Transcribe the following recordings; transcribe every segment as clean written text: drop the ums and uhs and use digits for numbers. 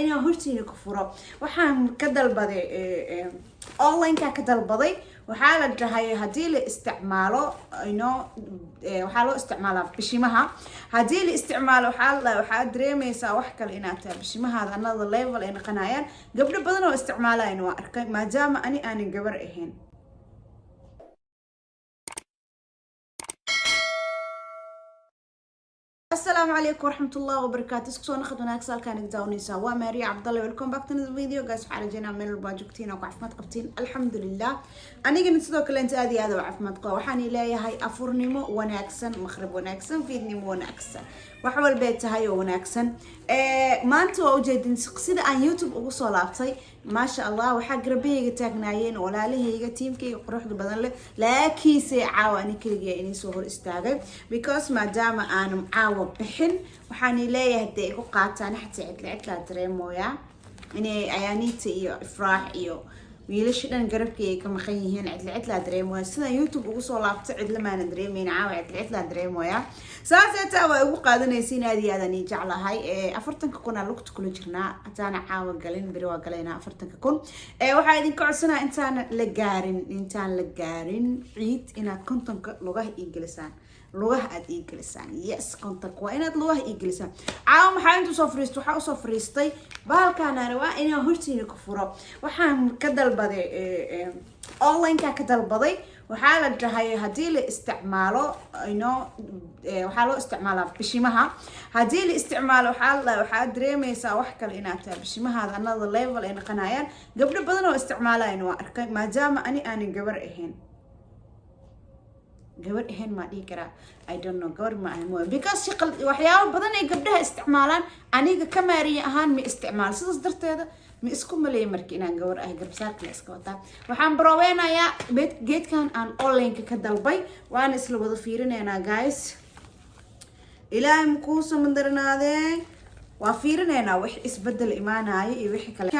Inaan hortiina ku furo. Waxaan ka dalbaday online-ka ka dalbaday. Waxaa la dhahay haddii la isticmaalo ino waxaa loo isticmaalaa bishimaha. Haddii la isticmaalo, waxaa la dhahay waxaa dareemeysaa wax kale inaad tahay, bishimahaada another level ay noqonayaan. Gabdho badan oo isticmaalayan waa arkay. Maadaama ani aanan gabar ahayn. Asalaamu calaykum waraxmatullahi wabarakaatu. Isku soo naqad wanaagsan. Halkaan iga daawanaysaa waa Maria Cabdalle. Welcome back to another video, guys. Waxaa rajeynaa meel walbaa joogtiin oo ku caafimaad qabtiin. Alxamdulilah, anigana sidoo kale inta aad iyo aad u caafimaad qaba. Waxaan leeyahay afurnimo wanaagsan, maqrib wanaagsan, fiidnimo wanaagsan, wax walbay tahay oo wanaagsan. Maanta waa ujeedin sida aan YouTube ugu soo laabtay. Maasha Allah, waxaa garabahayga taagnaayeen walaalahayga, tiimkayga quruxda badan leh. Laakiinse caawa ani keligiya inii soo hor istaagay because maadaama aanan caawa bixin, waxaan leeyahay dee igu qaataan. Xataa cidla cidlaa dareemooyaa inay Ayaaniita iyo Ifraax iyo wiilasha dhan garabkay ay ka maqan yihiin. Cidla cidlaa dareemooya. Sidaan YouTube ugu soo laabto cidla maana dareemeyn, caawa cidla cidlaa dareemooya. Saasee taa waa igu qaadanaysiin. Aad iyo aadaan ii jeclahay. 40,000 aa lugta kula jirnaa. Hataana caawa galin, beri waa galaynaa 40,000. Waxaa idinka codsanaa intaan la gaarin ciid inaad 50-ka lugaha ii gelisaan, lugaha aada ii gelisaan. Yes, 50-ka waa inaad lugaha ii gelisaan. Caawa maxaa inta usoo fariistay? Waxaa usoo fariistay bahalkaana waa inaan hortiina ku furo. Waxaan ka dalbaday online-ka ka dalbaday. Waxaa la dhahay haddii la isticmaalo ino waxaa loo isticmaalaa bishimaha. Haddii la isticmaalo, waxaa la dhahay waxaa dareemeysaa wax kale inaad tahay, bishimahaada another level ay noqonayaan. Gabdho badan oo isticmaalayan waa arkay. Maadaama ani aanan gabar ahayn, gabar ahayn maa dhihi karaa, I don't know, gabar ma ahan mooy, because shaqal waxyaabo badan ay gabdhaha isticmaalaan aniga ka maariya ahaan ma isticmaalo. Sidaas darteeda ma isku maleeyay marka inaan gabar ahay. Garbasaarka la iska wataa. Waxaan baroweynayaa geedkan aan online-ka ka dalbay, waana isla wada fiirineynaa, guys. Ilaahay makuu samandarnaadee. Waa fiirineynaa wix isbedel imaanayo iyo wixii kale.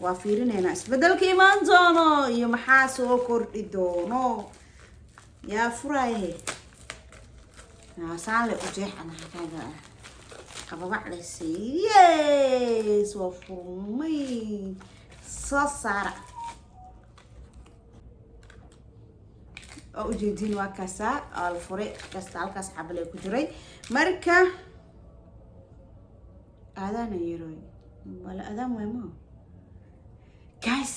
Waa fiirineynaa isbedelka imaan doono iyo maxaa soo kordhi doono. Yaa furaaye? Saan le u jeexana kaaga qababac leyse. Yes, waa furmay. Soo saara oo ujeediin. Waa kaasaa, waa la furay kasta. Halkaas xabale ku jiray. Marka aadaana yaroy wala aadaan waay ma, guys.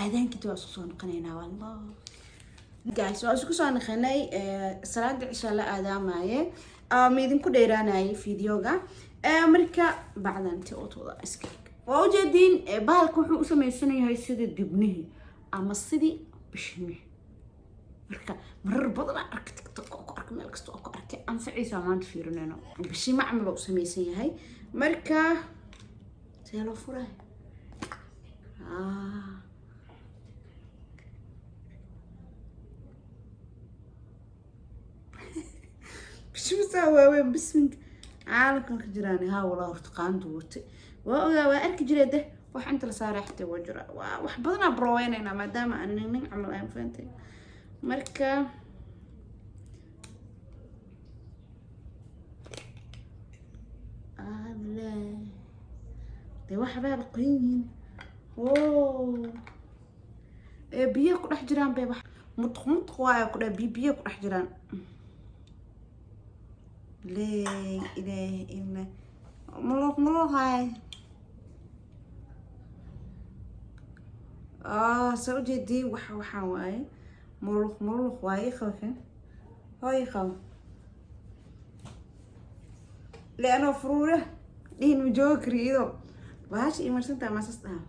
Aadaankii waa isku soo noqonaynaa. Wallah, guys, waa isku soo noqonay. Salaada cishaa la aadaamaye. Ma idinku dheeraanayay videoga. Marka bacdan ti ootooda iska waa ujeediin. Bahalka wuxuu u samaysan yahay sidii dibnihii ama sidii bishimihii. Marka marar badan aan arkay TikTok oo ku arkay, meel kasta oo ku arkay. Anfaciisa maanta fiirinayno. Bishima camal oo u samaysan yahay. Marka see loo furay? Ah. Bishimasaa waaweyn, bisminka caalamkan ka jiraan. Haa, walaa horta qaandu watay waa ogaa, waa arki jiray deh. Wax inta la saaray xitaa waa jira. Waa wax badanaa baroweynaynaa maadaama aan nin camal aan fahantay. Marka alle dee waxbaaba qoyan yihiin oo ee biyo ku dhex jiraan bay wax mutq mutq waayo ku dhex biyo, biyo ku dhex jiraan. Laa ilaaha illa muluq muluqay. Ah, soo ujeedii waxa waxaan waaye muluq muluq waaye. Qawkan hooy qabo leanoo furuure dhihin ma joogi kari iyadoo bahasha ii marsantaa maasas dhaha.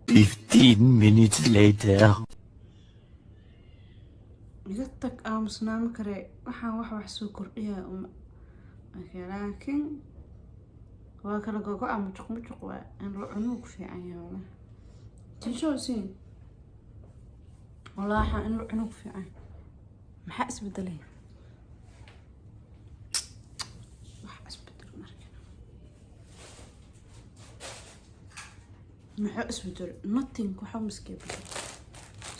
15 minutes later. Iga Tag, aamusnaamo kare. Waxaan wax soo kordhiya uma okay, laakiin waa kala gogo-a, mujuq mujuq. Waa in la cunuu ku fiican yahay wallahi. Tinshoosiin wallahi, waxaan in la cunuu ku fiican. Maxaa isbedelay? Wax isbedel marka maxaa isbedel? Nothing. Waxa miskee bedel?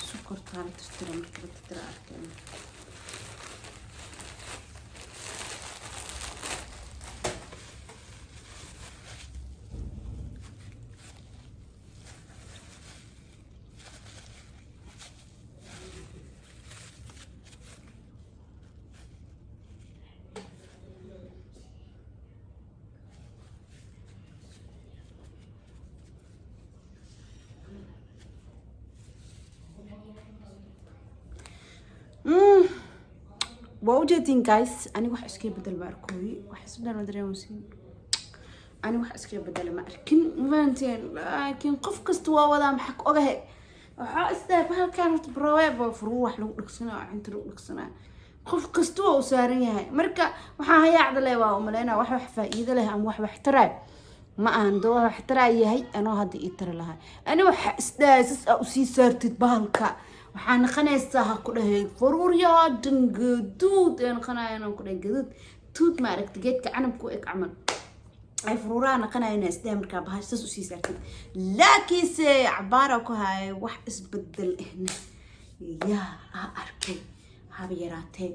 Sokortaa la tirtira. Marka la tirtira arkeen. Waa ujeedin guys, aniga wax iska bedel ma arkooyi. Wax isbedel ma dareemaysiin. Ani wax iska bedel ma arkin, ma fahanteen? Laakiin qof kasta waa wadaa. Maxaa ka ogahay? Waxaa isdahay bahalkan horta broweeb furuu wax lagu dhegsanaa, cinta lagu dhegsanaa. Qof kasta waa u saaran yahay. Marka waxaan hayaacda leh waa umaleynaa wax faa'iido leh ama wax taraay ma ahan. Doo wax taraa yahay anoo hadda ii tari lahaa. Ani waxa isdahay sas aa usii saartid bahalka, waxaa naqanaysaa, ha ku dhahay, faruuryaha dhan gaduud ee naqanaya. Ku dhahay gaduud tuud, ma aragti geedka canabku eg camal ay furuuraha naqanayana isdahay markaa bahash saas usii saartid. Laakiinse cabaara ku haya, wax isbedel ehna yaa aa arkay haba yaraatee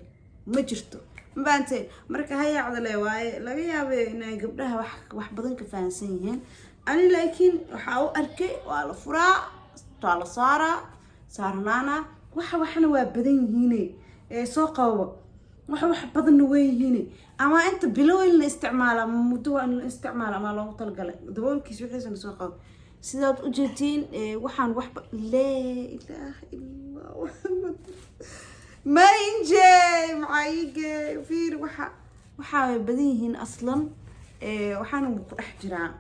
ma jirto, ma fahanteen? Marka hayaacda le waaye, laga yaabay inay gabdhaha wax badan ka fahansan yihiin. Ani laakiin waxaa u arkay waa la furaa, waa la saaraa, saarnaana waxa waxna waa badan yihiine ee soo qababa wax badanna way yihiine. Ama inta bilow in la isticmaalo ama muddo waa in la isticmaalo ama loogu talagalay daboolkiisa wixiisana soo qabo. Sidaad u jeedtiin, waxaan waxba, laa ilaaha illa Muhammad, mainje maxaa iige fiir. Waxa way badan yihiin aslan. Waxaana wuu ku dhex jiraa,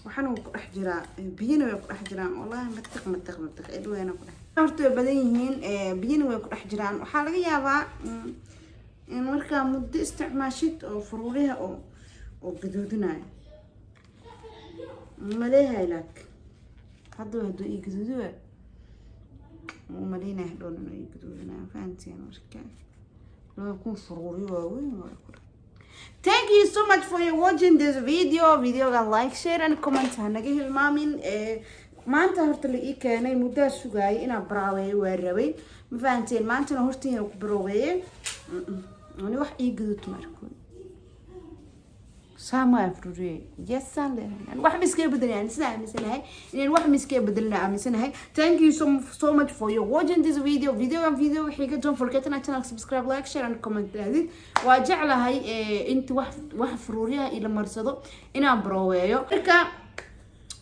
waxaana wuu ku dhex jiraa, biyana way ku dhex jiraan. Wallahi matiq matiq matiq edweyna ku dhex horta way badan yihiin, biyana way ku dhex jiraan. Waxaa laga yaabaa in markaa muddo isticmaashid oo furuuriha oo gaduudinayo maleeyahay. Laakiin hadda hadduu ii gaduudi waayo, umaleynaya hadhown inuu ii gaduudinayo, fahanteen? Marka 2000 furuuri waaweyn waa ku. Thank you so much for your watching this video. Videoga like, share and comment ha naga hilmaamin. Maanta horta la ii keenay, muddaa sugaayay inaan baraaweeyo, waa rabay, ma fahanteen? Maantana hortiina ku barooweeye. Ani wax ii gaduud ma arko. Saama afruriye yesaan leeyahay, wax ma iskaga bedelayaan sidaa aaminsanahay inaan wax ma iskaga bedelina aaminsanahay. Thank you so so much for your watching this video. Videogan video xiga, don't forget to channel subscribe, like, share and comment ahdid. Waa jeclahay inta wax furuuriyaha ila marsado inaan barooweeyo. Marka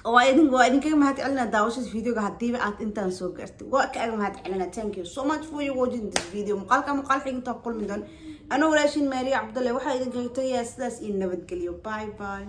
waa idinkaga mahad celinaa daawashada videoga. Hadiiba aad intaan soo gaartay, waa kaaga mahad celinaa. Thank you so much for your watching this video. Muuqaalka muuqaal xiga intaan kulmi doon, anoo walaashin Maariya Cabdalle, waxaa idinkaga tagayaa sidaas iyo nabadgelyo. Bye bye.